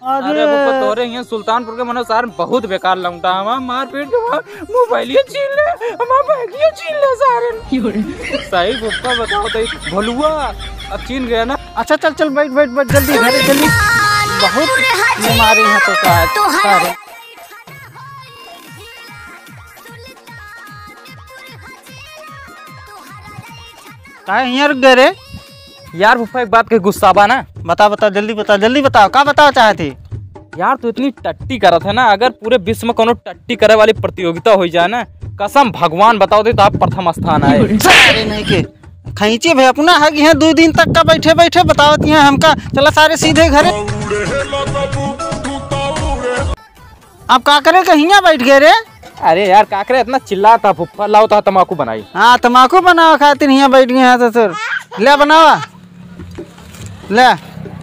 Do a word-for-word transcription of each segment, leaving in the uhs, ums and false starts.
अरे अरे फुफ्फा, तोरे हियाँ सुल्तानपुर के मनो सार बहुत बेकार लौंडा, हमार मारपीट के हमार मोबाइलियो छीन ले, हमार बैगियो छीन ले सारे। सही फुफ्फा बताओ तो भलुआ अब छीन गया ना। अच्छा चल चल बैठ बैठ बैठ जल्दी घरे चली। बहुत बीमारी है तो का, का रे? काहे हियाँ रुक गए रे? यार फुफ्फा, एक बात के गुस्सा बा ना। बता, बता, जल्दी बता, जल्दी बताओ, का बताओ चाहत ही? यार, तू इतनी टट्टी करत है ना, अगर पूरे विश्व में कोनो टट्टी करे वाली प्रतियोगिता होइ जाए ना, कसम भगवान बताओ दे, तो आप प्रथम स्थान आए। अरे नहीं के, खैंची भाई अपना है कि यहाँ दो दिन तक का बैठे बैठे बतावत यहाँ हमका, चला सारे सीधे घरे। अब का करे के हियाँ बैठ गए रे? अरे यार, का करे इतना चिल्लात है फुफ्फा, लाओ तो तमाकू बनाई। हाँ, तमाकू बनावे खातिर हियाँ बैठ गए हैं ससुर। ले बनावा। ले।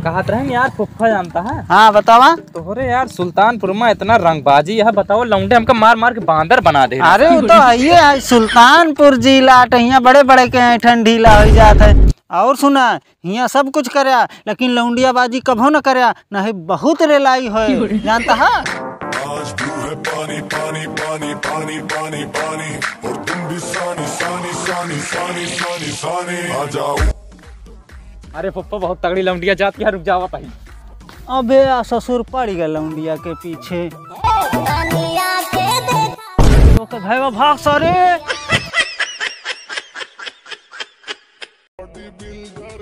कहत रहे यार फुफ्फा जानता है। हाँ, बतावा। तोहरे यार सुल्तानपुर में इतना रंगबाजी है, बताओ लौंडे हमका मार मार के बांदर बना दे। अरे वो तो है ही है, सुल्तानपुर जिला, तो हियाँ बड़े बड़े के ऐंठन ढीला हो जात है। और सुना, हियाँ सब कुछ करया, लेकिन लौंडियाबाजी कभो न करया, नहीं बहुत रेलाई होए, जानता है? आज भी है पानी, पानी, पानी, पानी, पानी, पानी, और तुम भी सानी, सानी, सानी, सानी, सानी, सानी, आ जाओ। अरे फुफ्फा, बहुत तगड़ी लौंडिया जात के, रुक जावा भाई। अबे आ ससुर पड़ गया लौंडिया के पीछे। ओके भाई, भाग सारे।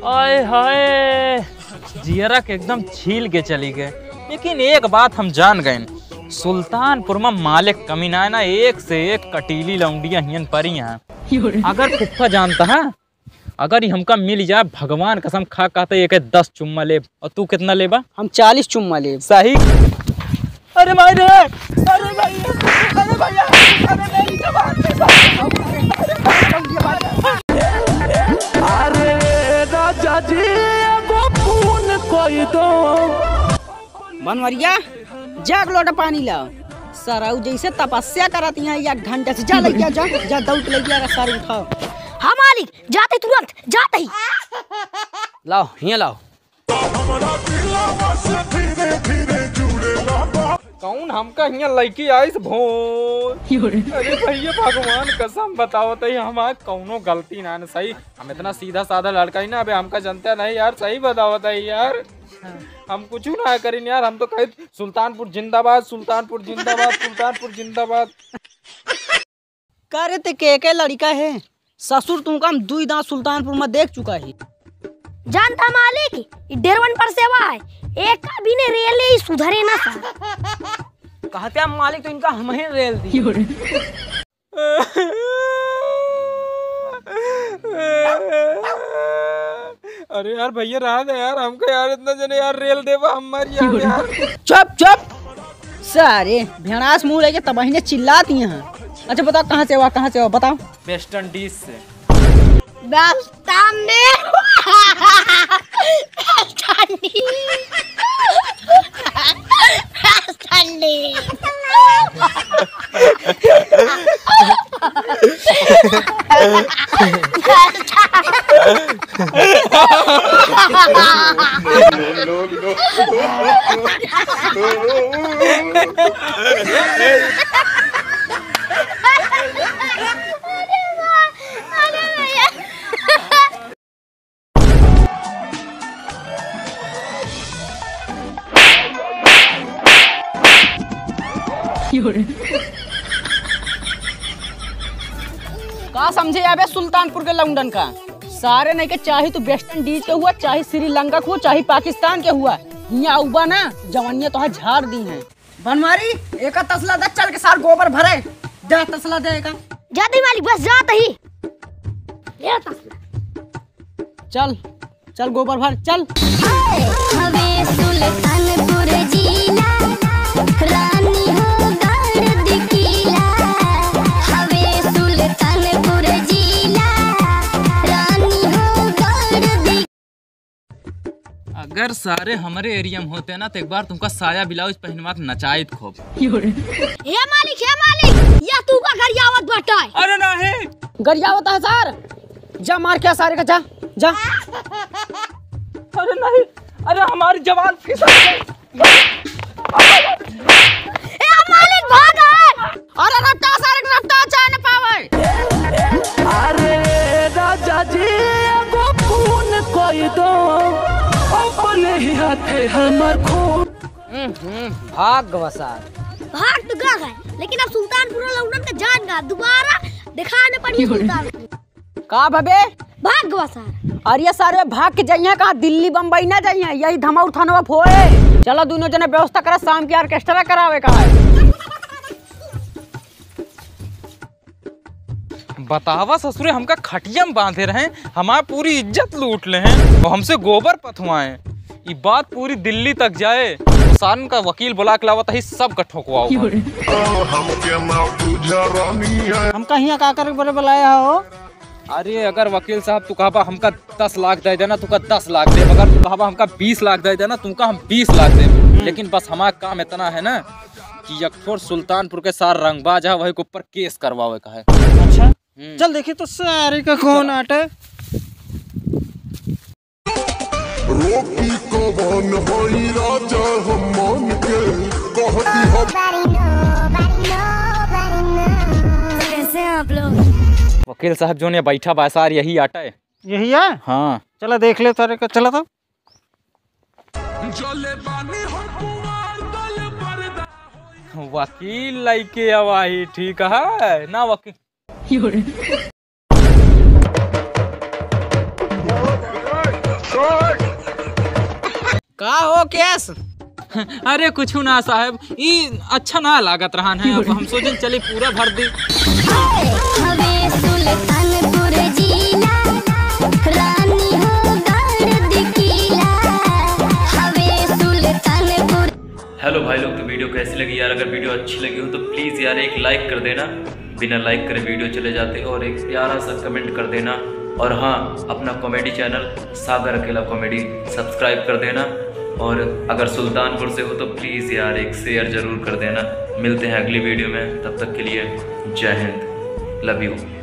आय हाय, जियरा के एकदम छील के चली गए। लेकिन एक बात हम जान गए, सुल्तानपुर में मालिक कमी ना है ना, एक से एक कटीली लौंडिया हियन परी हैं। अगर फुफ्फा जानता है, अगर ई हमका मिल जाए, भगवान कसम खा कहते एक दस चुम्मा लेब। और तू कितना लेबा? हम चालीस चुम्मा लेब। सही। अरे भाई रे, अरे भाई, अरे भैया, अरे मेरी जबान पे सब, अरे भाई, अरे राजा जी, एगो खून कोई दो। बनवरिया, जा एक लोटा पानी ला। सरऊ जैसे तपस्या करत यहाँ एक घंटा से, जा लइके आ, जा, जा दौड़ के लइके आ, सारे उठाओ। हाँ मालिक, जाते तुरंत, जाते ही। लाओ, हियाँ लाओ। कौन हमका हियाँ लइके आइस भोज? अरे भैया भगवान कसम बताओ तो हमार कौनो गलती ना न सही। हम इतना सीधा साधा लड़का ही ना, अबे हमका जनता नहीं यार, सही बताओ तो यार। हम कुछ ना करिन यार, हम तो कहे सुल्तानपुर जिंदाबाद, सुल्तानपुर जिंदाबाद, सुल्तानपुर जिंदाबाद। का रे ते के के लड़िका है? ससुर तुमका हम दुई दांत सुल्तानपुर में देख चुका ही। जानता मालिक, ई डेरवन पर सेवा है, एक का भी ने रेल ले, ई सुधरे ना सा। कहते हैं मालिक तो इनका हम ही रेल दी। अरे यार भैया, रहा दे यार, हमको यार इतना जने यार रेल देबा, हम मर जाए यार। चुप, चुप। सारे भेड़ास मुंह लेके तबाही ने चिल्लाती हैं। अच्छा बताओ, कहाँ से हुआ, कहाँ से हुआ, बताओ। वेस्ट इंडीज से। वेस्ट इंडीज। वेस्ट इंडीज। वेस्ट इंडीज। का समझे अबे सुल्तानपुर के लौंडन का? सारे नहीं के, चाहे तू वेस्ट इंडीज के हुआ, चाहे श्रीलंका के हुआ, चाहे पाकिस्तान के हुआ, हियाँ आउबा ना, जवानिया तोहार झाड़ दी हैं। बनवारी, एक तसला दे, चल के सार गोबर भरे। दे तसला दे एका। जात ही मालिक, बस जात ही। ले तसला। चल, चल गोबर भर, चल। हवे सुल्तानपुर जिला, रानी हो गढ़ दी किला। हवे सुल्तानपुर जिला, रानी हो गढ़ दी। अगर सारे हमरे एरिया में होते ना, तो एक बार तुमका साया ब्लाउज पहनवा के नचाइत खूब। हे मालिक, हे मालिक, या तू का गरियावत बाटा है? अरे नहीं। गरियावत है सर, जा मार के सारे का, जा, जा। अरे नहीं, अरे हमारी जबान फिसल गई। हम्म, हम्म, भाग गवा सार। भाग तो गवा है, लेकिन अब सुल्तानपुर लौटन का जान गा, दोबारा दिखाए न पड़ी सुल्तानपुर। का भबे? भाग गवा सार। अरे सारे भाग के जइहे कहाँ, दिल्ली बम्बई ना जइहे, यही धमौर थानवा फोए। चलो दोनों जने व्यवस्था करा, शाम के orchestra करावे का है। बतावा ससुरे, हमका खटिया में बांधे रहे, हमार पूरी इज्जत लूट ले हैं, वो हमसे गोबर पथवाए। ई बात पूरी दिल्ली तक जाए, सारन का वकील बुला के लावत ही, सबका ठोकवाओ। हमके ना बुझा रानी है। हमका हियाँ का करे बरे बुलाया हो? अरे अगर वकील साहब तू कहबा हमका दस लाख दे देना, तुका दस लाख देब। अगर तू कहबा हमका बीस लाख दे देना, तुका हम बीस लाख देब। हम्म। लेकिन बस हमारा काम इतना है ना कि एक ठोर सुल्तानपुर के सार रंगबाज है, वही के ऊपर केस करवावे का है। अच्छा, हम्म। चल देखी तो सारे का कौन चल। आटे। रोकी कवन होई राजा हम मान के, कह दी हम। कैसे हैं आप लोग? वकील साहब जोन या बैठा बा सार यही आटा है। यही है? हाँ। चला देख ले तारे का, चला तो। वकील लइके आवा ही ठीक है ना वकील? का हो केस? अरे कुछ ना साहब, ई अच्छा ना लागत रहन है, अब हम सोचन चली पूरा भर दी। हवे सुल्तानपुर जिला, रानी हो गढ़ दी किला। हवे सुल्तानपुर। Hello भाई लोग, तो video कैसी लगी यार? अगर video अच्छी लगी हो तो please यार एक like कर देना। बिना like करे video चले जाते हो और एक प्यारा सा comment कर देना। और हाँ, अपना comedy channel सागर अकेला comedy subscribe कर देना। और अगर सुल्तानपुर से हो तो please यार एक share जरूर कर देना। मिलते हैं अगली video में, तब तक के लिए जय हिंद, love you।